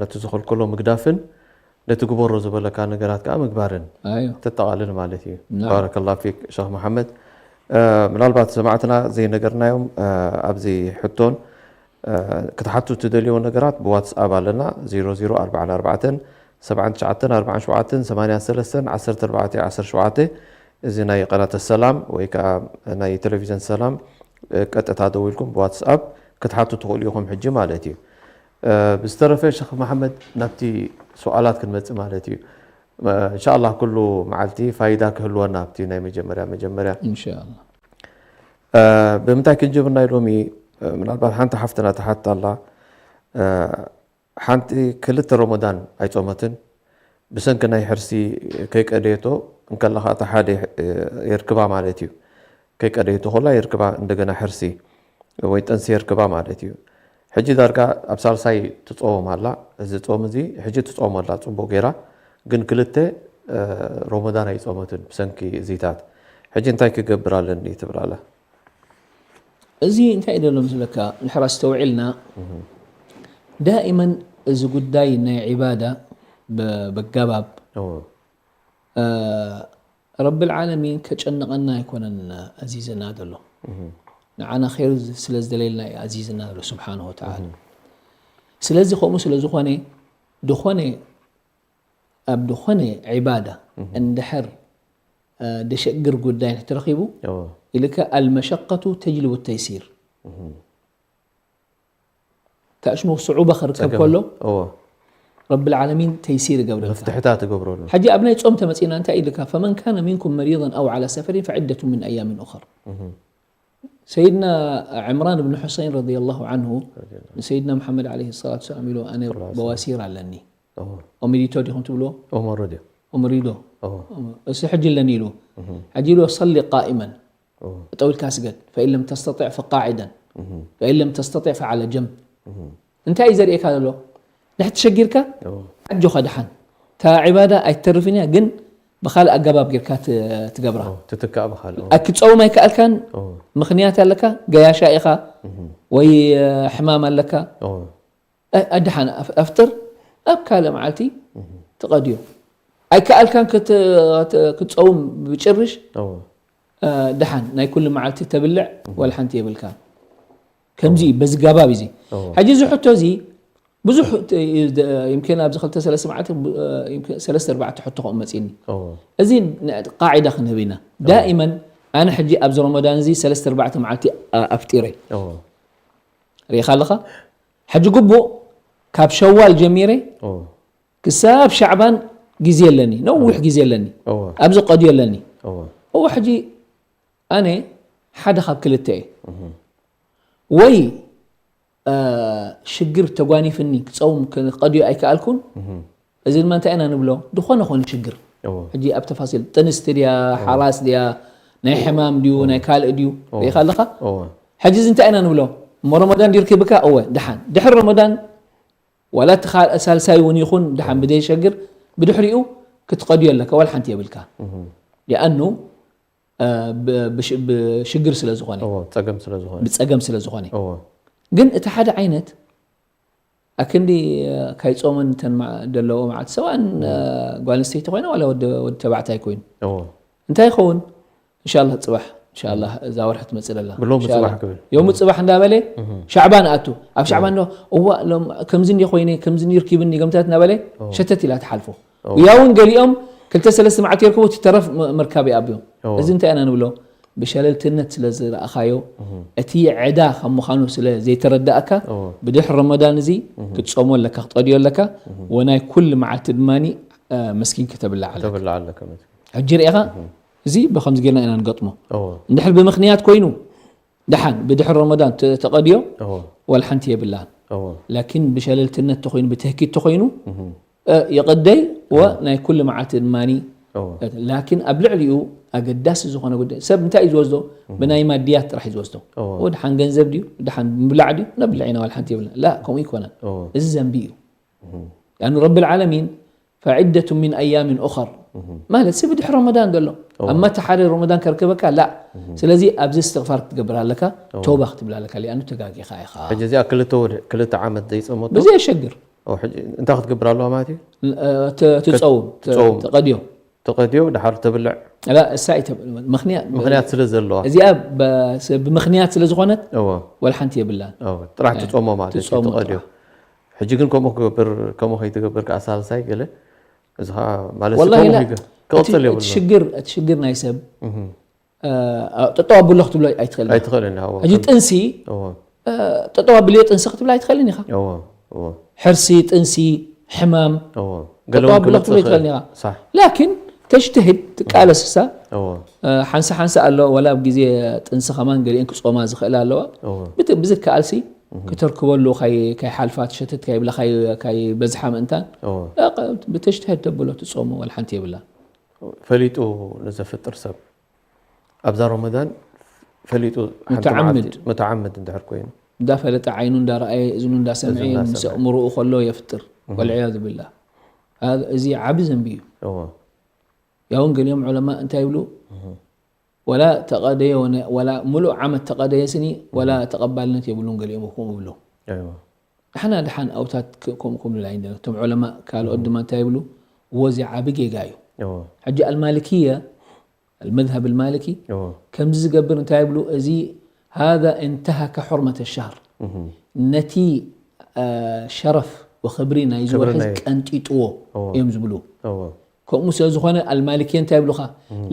ነቲ ዝኽልከሎ ምግዳፍን ነቲ ግበሮ ዝበለካ ነገራት ከዓ ምግባርን ኣዮ ተጠቓልል ማለት እዩ። ናም። ባረከላ ፊክ ሸኽ መሓመድ። እ፣ ምናልባት ሰማዕትና ዘይነገርናዮም እ፣ ኣብዚ ሕቶን እ፣ ክትሓቱ ትደልዮ ነገራት ብዋትስኣፕ ኣለና ዜሮ ዜሮ ኣርባዕተ ኣርባዕተ ሰብዓን ትሽዓተን ኣርባዓን ሸውዓተን ሰማንያን ሰለስተን ዓሰርተ ኣርባዕተ ዓሰርተ ሸውዓተ፣ እዚ ናይ ቀናተ ሰላም ወይ ከዓ ናይ ቴሌቪዥን ሰላም፣ እ፣ ቀጥታ ደዊልኩም ብዋትስኣፕ ክትሓቱ ትኽእሉ ኢኹም ሕጂ ማለት እዩ። እ፣ ብዝተረፈ ሸኽ መሓመድ ናብቲ ሰዋላት ክንመጽእ ማለት እዩ። እ፣ እንሻኣላህ ኩሉ መዓልቲ ፋይዳ ክህልወና ኣብቲ ናይ መጀመርያ መጀመርያ። ኢንሻኣላህ። እ፣ ብምንታይ ክንጅምር ናይ ሎሚ? እ፣ ምናልባት ሓንቲ ሓፍትና ትሓት ኣላ። እ፣ ሓንቲ ክልተ ረመዳን ኣይጾመትን። ብሰንኪ ናይ ሕርሲ ከይቀደየቶ እንከለኻ፣ እታ ሓደ የርክባ ማለት እዩ። ከይቀደየቶ ከላ የርክባ፣ እንደገና ሕርሲ ወይ ጥንሲ የርክባ ማለት እዩ። ሕጂ ዳርጋ ኣብ ሳልሳይ ትጾም ኣላ። እዚ ጾም እዚ ሕጂ ትጾም ኣላ ጽቡቕ ገይራ፣ ግን ክልተ፣ እ፣ ረመዳን ኣይጾመትን ብሰንኪ እዚታት። ሕጂ እንታይ ክገብር ኣለኒ ትብል ኣላ። እዚ እንታይ እዩ ዘሎ ምስለካ፣ ንሕራ ኣስተውዒልና፣ ዳኢመን እዚ ጉዳይ ናይ ዒባዳ ብ-፣ በጋባብ፣ እዎ። እ፣ ረብል ዓለሚን ከጨንቐና ኣይኮነን ኣዚዝና ዘሎ። ንዓና ኸይር ስለ ዝደለየልና እዩ ኣዚዝና ዘሎ ስብሓንሁ ወተዓላ። ስለዚ ከምኡ ስለ ዝኾነ፣ ዝኾነ፣ ኣብ ዝኾነ ዒባዳ እንድሕር፣ እ፣ ደሸግር ጉዳይ እንተረኺቡ፣ እዎ። ኢልካ ኣልመሸቀቱ ተጅልቡ ተይሲር። ታሽሙ ስዑባ ክርከብ ጸገም። ከሎ፣ እዎ። ረብል ዓለሚን ተይሲር ይገብረልካ። መፍትሕታት ትገብረሉ። ሕጂ ኣብ ናይ ጾም ተመጺና እንታይ ኢልካ? ፈመን ካነ ሚንኩም መሪضን ኣው ዓላ ሰፈሪን ፈዕደቱ ምን ኣያምን ኡኸር። ሰይድና ዕምራን ብን ሑሰይን ረዲየላሁ ዓንሁ ረዲየላሁ። ንሰይድና መሓመድ ዓለይሂ ሰላቱ ወሰላም ኢሉ፣ "ኣነ ሰለላሁ ዐለይሂ በዋሲር ኣለኒ." እዎ። ኦሚዲቶ ዲኹም ትብልዎ? ኦመሮ ድዮ? ኦመሪዶ። እዎ። እሱ ሕጂ ኣለኒ ኢሉ። ሕጂ ኢሉ፣ "ሰሊ ቃኢመን." እዎ። ጠው ኢልካ ስገድ። ፈኢን ለም ተስተጢዕ ፈቃዒደን። ፈኢን ለም ተስተጢዕ ፈዓለ ጀንብ። እንታይ እዩ ዘርእየካ ዘሎ? ንሕቲ ሸጊርካ? እዎ። ኣጆኻ ደሓን። እታ ዒባዳ ኣይትተርፍን እያ፣ ግን ብኻልእ ኣገባብ ጌርካ ት-፣ ትገብራ። እዎ፣ ትትካእ ብኻልእ፣ እዎ። ኣይ ክትጸውም ኣይከኣልካን፣ እዎ። ምኽንያት ኣለካ፣ ገያሻ ኢኻ፣ ወይ፣ እ፣ ሕማም ኣለካ። እዎ። እ፣ ኣድሓን ኣፍ-፣ ኣፍጥር፣ ኣብ ካልእ መዓልቲ ትቐድዮ። ኣይከኣልካን ክት-፣ ክት-፣ ክትጸውም ብጭርሽ፣ እዎ። እ፣ ደሓን ናይ ኩሉ መዓልቲ ተብልዕ ዋላ ሓንቲ የብልካ። ከምዚ እዩ፣ በዚ ጋባብ እዩ እዚ። እዎ። ሕጂ እዚ ሕቶ እዚ ብዙሕ ት-፣ ደ-፣ ይምኪን ኣብዚ ክልተ ሰለስተ መዓልቲ ብ-፣ እ፣ ይምኪን ሰለስተ ኣርባዕተ ሕቶ ከምኡ መጺኒ። እዎ። እዚ ን-፣ ቃዒዳ ክንህብ ኢና። እዎ። ዳኢመን ኣነ ሕጂ ኣብዚ ረመዳን እዚ ሰለስተ ኣርባዕተ መዓልቲ ኣ-፣ ኣፍጢረ። እዎ። ርኢኻ ኣለኻ? ሕጂ ግቡእ ካብ ሸዋል ጀሚረ እዎ። ክሳብ ሻዕባን ግዜ ኣለኒ፣ ነዊሕ እዎ። ግዜ ኣለኒ። እዎ። ኣብዚ ቀድዮ ኣለኒ። እዎ። እዎ፣ ሕጂ ኣነ ሓደ ካብ ክልተ እየ። እህ። ወይ፣ እ፣ ሽግር ተጓኒፍኒ ክጸውም ክቐድዮ ኣይከኣልኩን። እህ። እዚ ድማ እንታይ ኢና ንብሎ? ዝኾነ ኾነ ሽግር። እዎ። ሕጂ ኣብ ተፋሲል ጥንስቲ ድያ፣ እዎ። ሓራስ ድያ፣ ናይ ሕማም ድዩ፣ እዎ። ናይ ካልእ ድዩ? እዎ። ርኢኻ ኣለኻ? እዎ። ሕጂ እዚ እንታይ ኢና ንብሎ? እሞ ረመዳን ድዩ ርኪብካ? እወ፣ ደሓን። ድሕሪ ረመዳን ዋላ እቲ ካልእ ሳልሳይ እውን ይኹን፣ ደሓን እዎ። ብደይ ሸግር፣ ብድሕሪኡ ክትቐድዮ ኣለካ፣ ዋላ ሓንቲ የብልካ። እህ። ሊኣኑ፣ እ፣ ብ-፣ ብሽ-፣ ብሽግር ስለ ዝኾነ። እዎ፣ ጸገም ስለ ዝኾነ። ብጸገም ስለ ዝኾነ። እዎ። ግን እቲ ሓደ ዓይነት ኣክንዲ፣ እ፣ ካይጾመን እተን ማ-፣ ዘለዎ መዓልቲ፣ ሰዋእን፣ እ፣ ጓል ኣንስተይቲ ኮይና ዋላ ወዲ፣ ወዲ ተባዕታይ ኮይኑ። እዎ። እንታይ ይኸውን? እንሻላህ ጽባሕ፣ እንሻላህ እዛ ወርሒ ትመጽእ ዘላ። ብሎሚ እንሻላህ። ጽባሕ ክብል። ዮሙ እዎ። ጽባሕ እንዳበለ እህ። ሻዕባን ኣቱ። ኣብ ሻዕባን እዎ። ዶ፣ እዋ፣ ሎም-፣ ከምዚ እንዲ ኮይነ፣ ከምዚ እንዲ ርኪብኒ፣ ገምታት እናበለ እዎ። ሸተት ኢላ ትሓልፎ። እዎ። ያውን ገሊኦም ክልተ ሰለስተ መዓልቲ ይርከቡ፣ ትተረፍ ም-፣ ምርካብ ይኣብዮም። እዎ። እዚ እንታይ ኢና ንብሎ? ብሸለልትነት ስለ ዝረኣኻዮ፣ እህ። እቲ ዕዳ ካብ ምዃኑ ስለ ዘይተረዳእካ፣ እዎ። ብድሕሪ ረመዳን እዚ እህ። ክትጾሞ ኣለካ፣ ክትቐድዮ ኣለካ፣ እህ። ወናይ ኩሉ መዓልቲ ድማኒ፣ እ፣ መስኪን ከተብልዕ ኣለካ። ከተብልዕ ኣለካ፣ መስኪን። ሕጂ ርኢኻ፣ እህ። እዚ ብኸምዚ ጌርና ኢና ንገጥሞ። እዎ። እንድሕር ብምኽንያት ኮይኑ፣ ደሓን፣ ብድሕሪ ረመዳን ተ-፣ ተቐድዮ፣ እዎ። ዋላ ሓንቲ የብላን። እዎ። ላኪን ብሸለልትነት ተኾይኑ፣ ብትህኪት ተኾይኑ፣ እህ። እ፣ ይቕደይ፣ ወ እዎ። ናይ ኩሉ መዓልቲ ድማኒ፣ እዎ። እ፣ ላኪን ኣብ ልዕሊኡ ኣገዳሲ ዝኾነ ጉዳይ፣ ሰብ እንታይ እዩ ዝወስዶ? እህ። ብናይ ማድያት ጥራሕ እዩ ዝወስዶ። እዎ። ወ ደሓን ገንዘብ ድዩ? ደሓን ምብላዕ ድዩ? ነብልዕ ኢና፣ ዋላ ሓንቲ የብልና። ላ፣ ከምኡ ይኮነን። እዎ። እዚ ዘንቢ እዩ። እህ። ያኑ ረብል ዓለሚን፣ ፈዒደቱ ሚን ኣያሚን ኡኸር። እህ። ማለት፣ ስብ ድሕሪ ረመዳን ዘሎ። እዎ። ኣማ እቲ ሓደ ረመዳን ከርከበካ፣ ላ። እህ። ስለዚ ኣብዚ እስትግፋር ክትገብር ኣለካ፣ እዎ። ተውባ ክትብል ኣለካ፣ ሊኣኑ ተጋጊኻ ኢኻ። ሕጂ እዚኣ ክልተ ወር-፣ ክልተ ዓመት ዘይጸመቶ? ብዘየሸግር። ኦ፣ ሕጂ እንታይ ክትገብር ኣለዋ ማለት እዩ? እ፣ ተ-፣ ትጸውም፣ ተ-፣ ትጸውም። ተቐድዮ። ተቐድዮ፣ ድሓር ተብልዕ? ላ፣ እሳ ኣይተ-፣ ምኽንያት፣ ምኽንያት ስለ ዘለዋ። እዚኣ በ-፣ ስ-፣ ብምኽንያት ስለ ዝኾነት፣ እዎ። ወላ ሓንቲ የብላን። እዎ፣ ጥራሕ እ፣ ትጾሞ ማለት እዩ፣ ትጾሞ ተቐድዮ። ጥራሕ። ሕጂ ግን ከምኡ ክገብር፣ ከምኡ ከይትገብር ከኣ ሳልሳይ ገለ እዚ ኸዓ ማለት ወላሂ ከምኡ ላ ይገ- ክቕጽል እቲ- የብሉ እቲ ሽግር እቲ ሽግር ናይ ሰብ እ፣ ጠጠው ኣብሎ ክትብሎ ኣይትኽእል ኣይትኽእልን እዎ ሕጂ ጥንሲ እዎ እ፣ ጠጠው ኣብልዮ ጥንሲ ክትብል ኣይትኽእልን ኢኻ እዎ እዎ ሕርሲ ጥንሲ ሕማም እዎ ጠጠው ኣብሎ ክትብሎ ኣይትኽእልን ኢኻ ሳሕ ላኪን ተጅተህድ ትቃለስሳ እዎ እ፣ ሓንሳ ሓንሳ ኣሎ ወላ ኣብ ግዜ ጥንሲ ከማን ገሊአን ክጾማ ዝኽእላ ኣለዋ እዎ ብት- ብዝከኣልሲ ክተርክበሉ ካይ- ካይሓልፋ ትሸትት ካይብላ ካይ- ካይበዝሓ ምእንታን እዎ እ፣ ብተጅተህድ ተብሎ ትጾሞ ወላ ሓንቲ የብላ ፈሊጡ ንዘፍጥር ሰብ ኣብዛ ረመዳን ፈሊጡ ሓንቲ ሙተዓምድ። መዓልቲ- ሙተዓምድ እንድሕር ኮይኑ እንዳፈለጠ ዓይኑ እንዳረኣየ እዝኑ እንዳሰምዐ እዝኑ እንዳሰምዐ። ምስ ኣእምሮኡ ከሎ የፍጥር ወልዕያዙ ብላ እዚ ዓቢ ዘንቢ እዩ እዎ ያውን ገሊኦም ዑለማ እንታይ ይብሉ ወላ ተቐደየ ወነ- ወላ ሙሉእ ዓመት ተቐደየ ስኒ ወላ ተቐባልነት የብሉን ገሊኦም ከምኡ ይብሉ እዎ ንሕና ድሓን ኣውታት ክ- ከምኡ ክብሉ ኣይንደለ እቶም ዑለማ ካልኦት ድማ እንታይ ይብሉ እዎ እዚ ዓቢ ጌጋ እዩ እዎ ሕጂ ኣልማልክያ المذهب المالكي እዎ ከምዚ ዝገብር እንታይ ይብሉ እዚ هذا انتهك حرمة الشهر ነቲ አ፣ ሸረፍ ወክብሪ ናይዚ ክብሪ ወርሒ ናይ- ቀንጢጥዎ እዎ። እዮም ዝብሉ እዎ ከምኡ ስለ ዝኾነ ኣልማልክየ እንታይ ይብሉኻ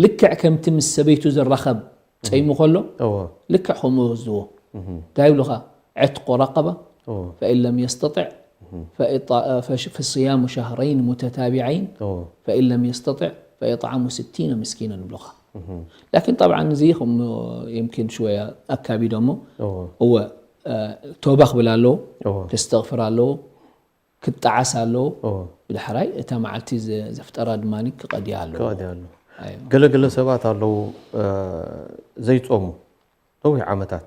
ልክዕ ከምቲ ምስ ሰበይቱ ዝራኸብ ጸይሙ ከሎ እዎ ልክዕ ከምኡ ወስድዎ እንታይ ይብሉኻ ዕትቁ ረቀባ እዎ فإن لم يستطع فإط- فش- فصيام شهرين متتابعين እዎ فإن لم يستطع فإطعام ستين مسكينا ይብሉኻ ላኪን ጠብዓን እዚ ከም የምኪን ሽወያ ኣካቢዶ እሞ እዎ እወ እ፣ ቶባ ክብል ኣለዎ እዎ ከስተቕፍር ኣለዎ ክጠዓስ ኣለዎ እዎ ብዳሕራይ እታ መዓልቲ ዘ- ዘፍጠራ ድማ ክቐድያ ኣለዎ ክቐዲ ኣሎ ኣዮ። ገለገለ ሰባት ኣለዉ እ፣ ዘይጾሙ ነዊሕ ዓመታት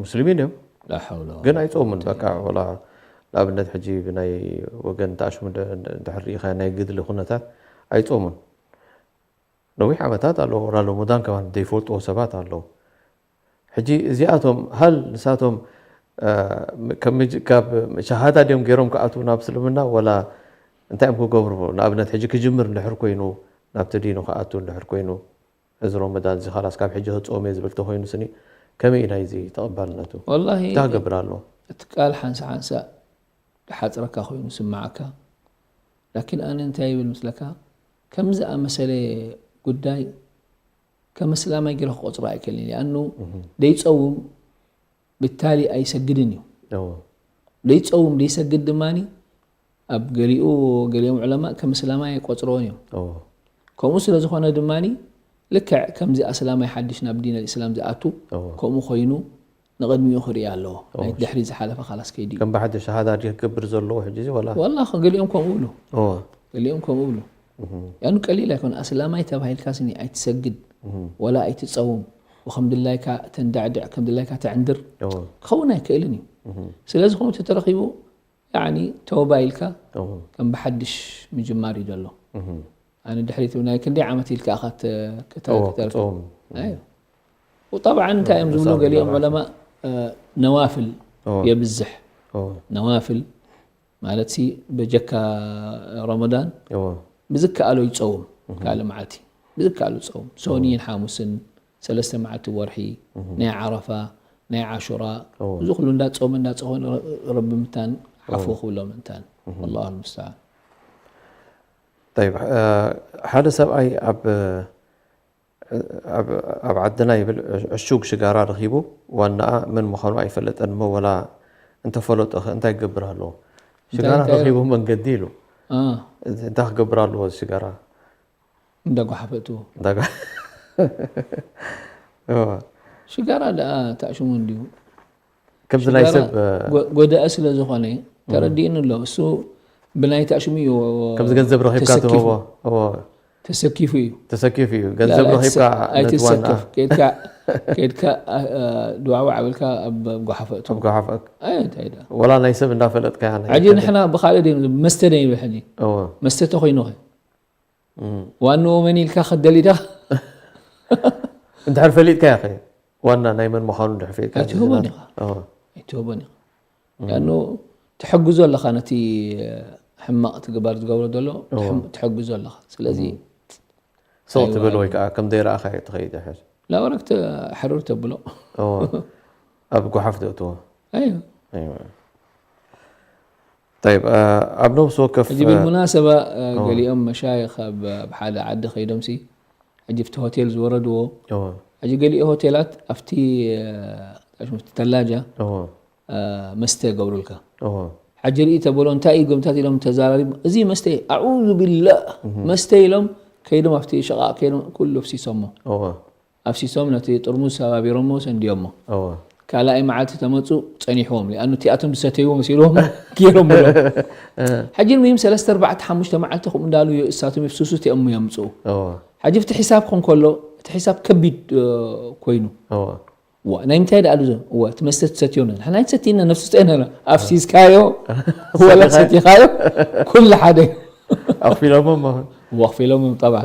ሙስሊሚን እዮም لا حول ولا ግን ኣይጾሙን በቃ ወላ ንኣብነት ሕጂ ብናይ ወገን ተኣሽሙ እንድሕር ርኢኻ ናይ ግድሊ ኩነታት ኣይጾሙን ነዊሕ ዓመታት ኣለዉ ወላ ሎሙዳን ከማን ዘይፈልጥዎ ሰባት ኣለዉ ሕጂ እዚኣቶም ሃል ንሳቶም እ፣ ከም ምጅ- ካብ ሸሃዳ ድዮም ገይሮም ክኣትዉ ናብ እስልምና ወላ እንታይ እዮም ክገብሩ ንኣብነት ሕጂ ክጅምር እንድሕር ኮይኑ ናብቲ ዲኑ ክኣትዉ እንድሕር ኮይኑ እዚ ሮመዳን እዚ ኻላስ ካብ ሕጂ ክጾም እየ ዝብል ተኾይኑ ስኒ ከመይ እዩ ናይዚ ተቐባልነቱ ወላሂ እንታይ ክገብር ኣለዎ እቲ ቃል ሓንሳ ሓንሳ ድሓፅረካ ኮይኑ ስማዓካ ላኪን ኣነ እንታይ ይብል ምስለካ ከምዚ ኣመሰለ ጉዳይ ከም እስላማይ ገይረ ክቆፅሮ ኣይክእልን እየ ኣኑ ደይፀውም ብታሊ ኣይሰግድን እዩ እዎ ደይፀውም ደይሰግድ ድማ ኣብ ገሊኡ ገሊኦም ዕለማ ከም እስላማይ ኣይቆፅረዎን እዮም እዎ ከምኡ ስለ ዝኾነ ድማ ልክዕ ከምዚ ኣስላማይ ሓድሽ ናብ ዲን ኣልእስላም ዝኣቱ እዎ ከምኡ ኮይኑ ንቕድሚኡ ክርኢ ኣለዎ ናይ ድሕሪ ዝሓለፈ ካላስ ከይዲ እዩ ከም ብሓደ ሸሃዳ ድዩ ክገብር ዘለዎ ሕጂ እዚ ወላ ወላ ገሊኦም ከምኡ ብሉ እዎ ገሊኦም ከምኡ ብሉ ያኑ ቀሊል ኣይኮነ ኣስላማይ ተባሂልካ ስኒ ኣይትሰግድ ወላ ኣይትፀውም ወከም ድላይካ ተንዳዕድዕ ከም ድላይካ ተዕንድር እዎ ክኸውን ኣይክእልን እዩ ስለዚ ከምኡ ተተረኺቡ ያኒ ተወባ ኢልካ እዎ ከም ብሓድሽ ምጅማር እዩ ዘሎ እዎ ኣነ ድሕሪት ናይ ክንደይ ዓመት ኢልካ ኢኻ ተ- ክተ- እዎ ክተርፍ ክጾም ኣዮ ወጣብዓን እንታይ እዮም ዝብሉ መሳብ ገሊኦም መባእሲ። ዑለማ እ፣ ነዋፍል እዎ የብዝሕ እዎ ነዋፍል ማለት ሲ በጀካ ረመዳን እዎ ብዝከኣሎ ይፀውም ካልእ መዓልቲ ብዝከኣሎ ይፀውም ሶኒን ሓሙስን ሰለስተ መዓልቲ ወርሒ ናይ ዓረፋ ናይ ዓሹራ እዎ እዚ ኩሉ እንዳፀወመ እንዳፀወነ ረቢ ምታን ዓፎ ክብሎ ምእንታን والله المستعان طيب እ፣ ሓደ ሰብኣይ ኣብ ኣብ ኣብ ዓድና ይብል ዕሹግ ሽጋራ ረኺቡ ዋናኣ መን ምዃኑ ኣይፈለጠን እሞ ወላ እንተፈለጦ ኸ እንታይ ክገብር ኣለዎ ሽጋራ እንታይ- ረኺቡ መንገዲ ኢሉ እ፣ እንታይ ክገብር ኣለዎ እዚ ሽጋራ እንዳጓሓፈ እትዎ እንታይ ጋ- እዎ። ሽጋራ ደኣ ተኣሽሙ እንዲሁ ከምዚ ናይ ሰብ ጎ- ጎዳኢ ስለ ዝኾነ ተረዲእኒ ኣሎ እሱ ብናይ ተኣሽሙ እዩ ከምዚ ገንዘብ ረኺብካ ተሰኪፉ- ትህቦ እዎ ተሰኪፉ እዩ ተሰኪፉ እዩ ገንዘብ لا، ረኺብካ ኣይትሰ- ነቲ ዋና ኣይትሰከፍ ከድካ ከድካ እ፣ እ፣ ድዋዕዋዕ ብልካ ኣብ ጓሓፈ እቶ ኣብ ጓሓፈ ኣይ እንታይ ዳ ወላ ናይ ሰብ እንዳፈለጥካ ናይ ሕጂ ንሕና ብካልእ ደ መስተ ደ ይብል ሕጂ እዎ መስተ ተኮይኑ ኸ ዋንኡ መን ኢልካ ከደሊ ዳ እንድሕር ፈሊጥካ ኢኻ ዋና ናይ መን ምዃኑ እንድሕር ፈሊጥካ ኣይትህቦን ኢኻ እዎ ኣይትህቦን ኢኻ ያኑ ትሕግዞ ኣለኻ ነቲ ሕማቕ ትግባር ዝገብሮ ዘሎ ትሕም- ትሕግዞ ኣለኻ ስለዚ ሰው ትብል ወይ ከዓ ከም ዘይረኣኻ ትኸይድ ሕር ላወረክ ሕርር ተብሎ እዎ ኣብ ጓሓፍ ተእትዎ ኣዩ ኣይወ طيب، ኣብ ነብሲ ወከፍ ሕጂ ብልሙናሰባ ገሊኦም መሻይኽ ኣብ ሓደ ዓዲ ከይዶምሲ ሕጂ ኣብቲ ሆቴል ዝወረድዎ ሕጂ ገሊኡ ሆቴላት ኣብቲ ተላጃ መስተ ይገብሩልካ። ሕጂ ርኢ ተበሎ እንታይ እዩ ጎምታት ኢሎም ተዛራሪቡ፣ እዚ መስተ እዩ፣ ኣዑዙ ቢላህ መስተ ኢሎም ከይዶም ኣብቲ ሸቓቕ ከይዶም ኩሉ ኣፍሲሶሞ። ኣፍሲሶም ነቲ ጥርሙዝ ሰባቢሮሞ ሰንዲዮሞ። ካልኣይ መዓልቲ ተመፁ ጸኒሕዎም፣ ሊኣኑ እቲኣቶም ዝሰተይዎ መሲልዎም ገይሮም ብሎ። ሕጂ ንሙሂም ሰለስተ ኣርባዕተ ሓሙሽተ መዓልቲ ከምኡ እንዳሉ እሳቶም ይፍስሱ እቲኦም የምፅኡ። ሕጂ ኣብቲ ሒሳብ ክኾን ከሎ እቲ ሒሳብ ከቢድ ኮይኑ ዋ ናይ ምንታይ ደኣ ሉዞ እዋ እቲ መስተ ትሰትዮ ነ ንሕና ኣይትሰትይና ነፍሲ ስጠና ኣፍሲስካዮ ወላ ሰቲኻዮ ኩሉ ሓደ እዩ። ኣኽፊሎሞም ኣሁን ወኽፊሎሞም ጠብዓ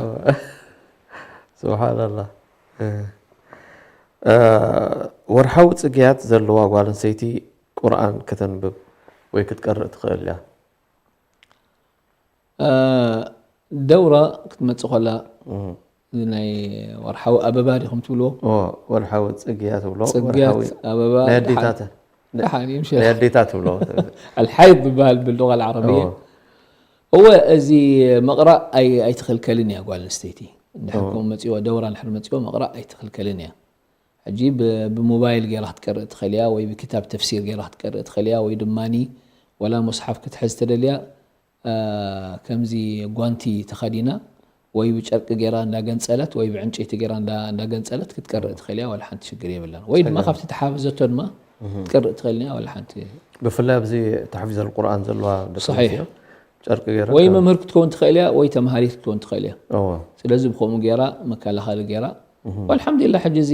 ስብሓንላ። ወርሓዊ ፅግያት ዘለዋ ጓል ኣንሰይቲ ቁርኣን ከተንብብ ወይ ክትቀርእ ትኽእል እያ። ደውራ ክትመፅእ ከላ ናይ ወርሓዊ ኣበባ ዲኹም ትብልዎ? ወርሓዊ ፅግያ ትብሎ። ፅግያት ኣበባ ናይ ኣዴታት ደሓን እዩ፣ ምሽ ናይ ኣዴታት ትብሎ። ኣልሓይድ ዝበሃል ብልغة العربية። እወ እዚ መቕራእ ኣይ- ኣይትኽልከልን እያ ጓል ኣንስተይቲ። እንድሕር ከምኡ መፂዎ ደውራ እንድሕር መፂዎ መቕራእ ኣይትኽልከልን እያ። ሕጂ ብ- ብሞባይል ገይራ ክትቀርእ ትኽእል እያ ወይ ብክታብ ተፍሲር ገይራ ክትቀርእ ትኽእል እያ ወይ ድማ ወላ ሙስሓፍ ክትሕዝ ተደልያ ከምዚ ጓንቲ ተኸዲና ወይ ብጨርቂ ገይራ እንዳገንፀለት ወይ ብዕንጨይቲ ገይራ እንዳ- እንዳገንፀለት ክትቀርእ ትኽእል እያ፣ ዋላ ሓንቲ ሽግር የብላን። ወይ ድማ ካብቲ ተሓፈዘቶ ድማ ክትቀርእ ትኽእል እያ፣ ዋላ ሓንቲ ብፍላይ ኣብዚ ተሕፊዝ ኣልቁርኣን ዘለዋ ደቂ صحيح። ኣንስትዮ ጨርቂ ገይራ ወይ ካብ- መምህር ክትከውን ትኽእል እያ ወይ ተምሃሪት ክትከውን ትኽእል እያ። እዎ። ስለዚ ብከምኡ ገይራ መከላኸሊ ገይራ ኣልሓምዱሊላህ ሕጂ እዚ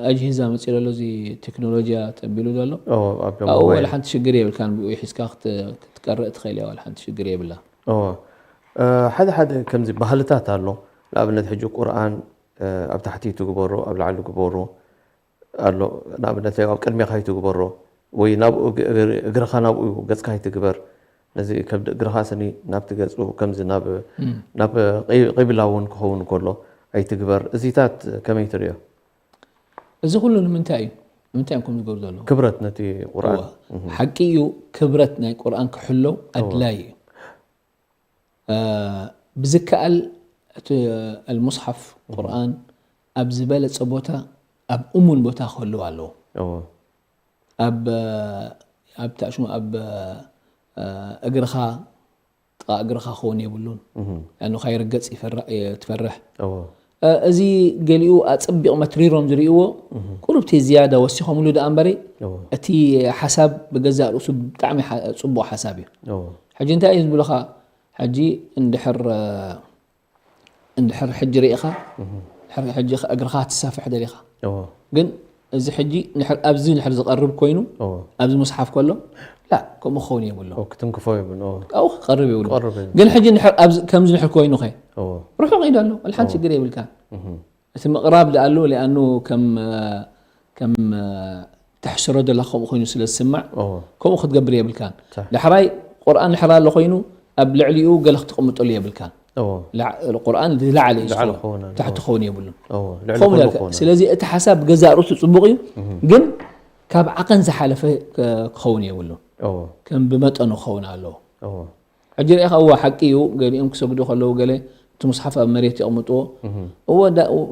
ኣጅሂዛ መፂኡ ዘሎ እዚ ቴክኖሎጂያ ተቢሉ ዘሎ እዎ፣ ኣብ ኣብኡ ሞባይል። ወላ ሓንቲ ሽግር የብልካን ብኡ ሒዝካ ክት- ክትቀርእ ትኽእል እያ፣ ዋላ ሓንቲ ሽግር የብላ። እዎ። እ፣ ሓደ ሓደ ከምዚ ባህልታት ኣሎ። ንኣብነት ሕጂ ቁርኣን እ፣ ኣብ ታሕቲ ትግበሮ ኣብ ላዕሊ ግበሮ ኣሎ። ንኣብነት ኣብ ቅድሜኻ ይትግበሮ ወይ ናብኡ እግ- እግር- እግርኻ ናብኡ ገጽካ ይትግበር። ነዚ ከብዲ እግርኻ ስኒ ናብቲ ገጹ ከምዚ ናብ ናብ ቂ- ቂብላ እውን ክኸውን ከሎ ኣይትግበር። እዚታት ከመይ ትርእዮ? እዚ ኩሉ ንምንታይ እዩ? ንምንታይ እዮም ከም ዝገብሩ ዘለዉ? ክብረት ነቲ ቁርኣን እዋ፣ ሓቂ እዩ። ክብረት ናይ ቁርኣን ክሕለው ኣድላይ እዩ። እ፣ ብዝከኣል እቲ ኣልሙስሓፍ ቁርኣን ኣብ ዝበለፀ ቦታ ኣብ እሙን ቦታ ክህልው ኣለዎ። እዎ። ኣብ ኣብ ታሽሙ ኣብ እ፣ እግርኻ ጥቓ እግርኻ ክኸውን የብሉን። ያኑ ካይርገጽ ይፈራ- እ፣ ትፈርሕ። እዎ። እ፣ እዚ ገሊኡ ኣጸቢቕ መትሪሮም ዝርእይዎ ቁሩብቲ ዝያዳ ወሲኾምሉ ደኣ እምበሪ እዎ። እቲ ሓሳብ ብገዛእ ርእሱ ብጣዕሚ ሓ- ጽቡቕ ሓሳብ እዩ። እዎ። ሕጂ እንታይ እዩ ዝብሉኻ? ሕጂ እንድሕር እ፣ እንድሕር ሕጂ ርኢኻ ድሕሪ ሕጂ እግርኻ ትሳፍሕ ደሊኻ እዎ። ግን እዚ ሕጂ ንሕር- ኣብዚ ንሕር ዝቐርብ ኮይኑ እዎ። ኣብዚ መስሓፍ ከሎ ላ ከምኡ ክኸውን የብሎ እዎ፣ ክትንክፎ ይብን። እዎ። ካብኡ ክቐርብ የብሉ ክቐርብ የብሉ። ግን ሕጂ ንሕር ኣብዚ- ከምዚ ንሕር ኮይኑ ኸ እዎ። ርሑቕ ኢዶ ኣሎ ወላ ሓንቲ ሽግር የብልካ እቲ ምቕራብ ደኣሉ ሊኣኑ ከም ከም ተሕስሮ ደላ ከምኡ ኮይኑ ስለ ዝስማዕ እዎ። ከምኡ ክትገብር የብልካን صح። ዳሕራይ ቁርኣን ድሕር ኣሎ ኮይኑ ኣብ ልዕሊኡ ገለ ክትቕምጠሉ የብልካን እዎ። ላ- ቁርኣን ዝለዓለ እዩ ላዕሊ ዝኸውን። ክኸውን ኣለዎ። ታሕቲ ክኸውን የብሉን እዎ። ልዕሊ ከምኡ ኩሉ ዳልካ- ክኸውን ኣለዎ። ስለዚ እቲ ሓሳብ ገዛእ ርእሱ ፅቡቕ እዩ ግን ካብ ዓቐን ዝሓለፈ ክ- ክኸውን የብሉን እዎ። ከም ብመጠኑ ክኸውን ኣለዎ እዎ። ሕጂ ርኢኻ እዋ ሓቂ እዩ ገሊኦም ክሰግዱ ከለዉ ገለ እቲ ሙስሓፍ ኣብ መሬት የቕምጥዎ እዎ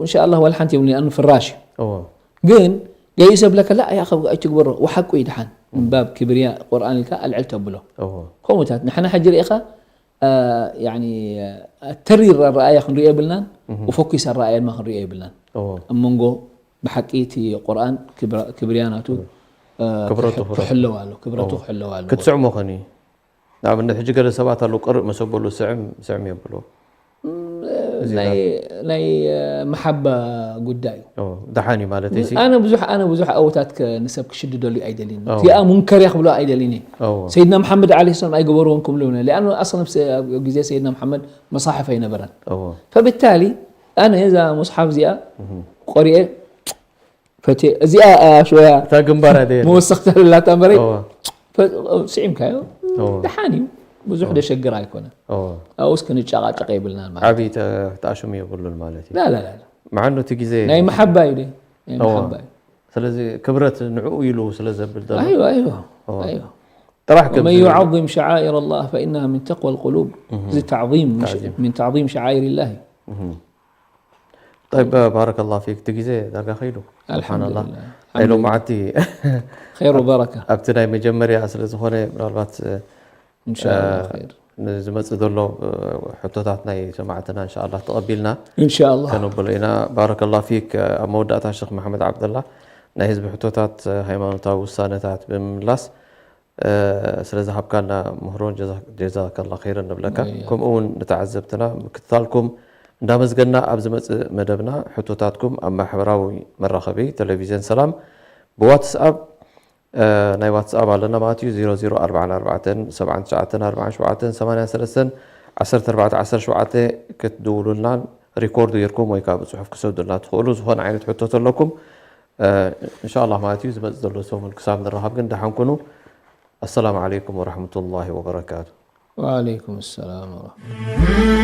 እንሻ ኣላ ዋላ ሓንቲ የብሉ ኣኑ ፍራሽ እዩ እዎ። ግን ገሊኡ ሰብ ለከላ ኣያ ካብ ኣይትግበሮ ወሓቁ እዩ ድሓን ምንባብ ክብርያ ቁርኣን ኢልካ ኣልዕል ተብሎ እዎ። ከምኡታት ንሕና ሕጂ ርኢኻ ተሪር ኣረኣያ ክንሪኦ የብልናን ወፈኪስ ኣረኣያ ድማ ክንሪኦ የብልናን እዎ። ኣብ መንጎ ብሓቂ እቲ ቁርኣን ክብርያ ናቱ ክብረቱ ክሕለው ኣሎ ክብረቱ ክሕለው ኣሎ ክትስዕሞ ኸኒ ንኣብነት ሕጂ ገለ ሰባት ኣለዉ ቅርእ መሰበሉ ስዕም ስዕም የብሉ ናይ መሓባ ጉዳይ እዩ ደሓን እዩ ማለት እዩ ኣነ ብዙሕ ኣነ ብዙሕ ኣወታት ንሰብ ክሽድደሉ ኣይደልን ኣዎ። እዚኣ ሙንከር እያ ክብሎ ኣይደልን እየ ኣዎ። ሰይድና መሓመድ ዓለ ሰላም ኣይገበርዎን ክብሉ ይብለ ሊኣኑ ኣስለን ኣብ ግዜ ሰይድና መሓመድ መሳሕፍ ኣይነበረን ኣዎ። ፈብታሊ ኣነ እዛ ሙስሓፍ እዚኣ ቆሪኤ ፈትየ እዚኣ ኣሽወያ እታ ግንባር ኣደ መወሰኽቲ ላታ እምበረ ኣዎ። ስዒምካዮ ኣዎ። ደሓን እዩ ብዙሕ ደሸግር ኣይኮነ ኣዎ። ኣብኡስ ክንጨቃጨቅ የብልናን ማለት ዓብዪ ተ- ተኣሽሙ የብሉን ማለት እዩ ላላላ መዓኑ እቲ ግዜ ናይ መሓባ እዩ ደ ናይ ኣዎ። መሓባ እዩ ስለዚ ክብረት ንዕኡ ኢሉ ስለ ዘብል ዘሎ ኣይዋ ኣይዋ ኣይዋ ጥራሕ ከም ومن ዝብል يعظم شعائر الله فإنها من تقوى القلوب። እዚ تعظيم، مش تعظيم. من تعظيم شعائر الله. طيب، بارك الله فيك. እቲ ግዜ ዳርጋ ከይዱ። الحمد لله. ናይ ሎማዓንቲ خير وبركة. ኣብቲ ናይ መጀመርያ ስለ ዝኾነ ምናልባት إن شاء الله خير. ንዝመጽእ ዘሎ ሕቶታት ናይ ሰማዕትና إن شاء الله ተቐቢልና إن شاء الله. ከነብሎ ኢና። بارك الله فيك. ኣብ መወዳእታ ሸኽ መሓመድ ዓብደላ ናይ ህዝቢ ሕቶታት፣ ሃይማኖታዊ ውሳነታት ብምምላስ ስለ ዝሃብካና ምህሮን ጀዛከላ ኸይረን ንብለካ። ከምኡ እውን ንተዓዘብትና ምክትታልኩም እንዳመዝገና ኣብ ዝመጽእ መደብና ሕቶታትኩም ኣብ ማሕበራዊ መራኸቢ ቴሌቪዝን ሰላም ብዋትስኣፕ ናይ ዋትስኣፕ ኣለና ማለት እዩ። ዜሮ ዜሮ ኣርባዕተ ኣርባዕተ ሰብዓ ትሽዓተ ኣርባዓ ሸውዓተ ሰማንያ ሰለስተ ዓሰርተ ኣርባዕተ ዓሰርተ ሸውዓተ ክትድውሉልናን ሪኮርድ ጌርኩም ወይ ከዓ ብፅሑፍ ክሰዱልና ትኽእሉ። ዝኾነ ዓይነት ሕቶ ተለኩም እንሻላ ማለት እዩ ዝመፅእ ዘሎ ሰሙን ክሳብ ንራኸብ ግን ደሓን ኩኑ። ኣሰላሙ ዓለይኩም ወረሕመቱላሂ ወበረካቱ። وعليكم السلام ورحمة الله.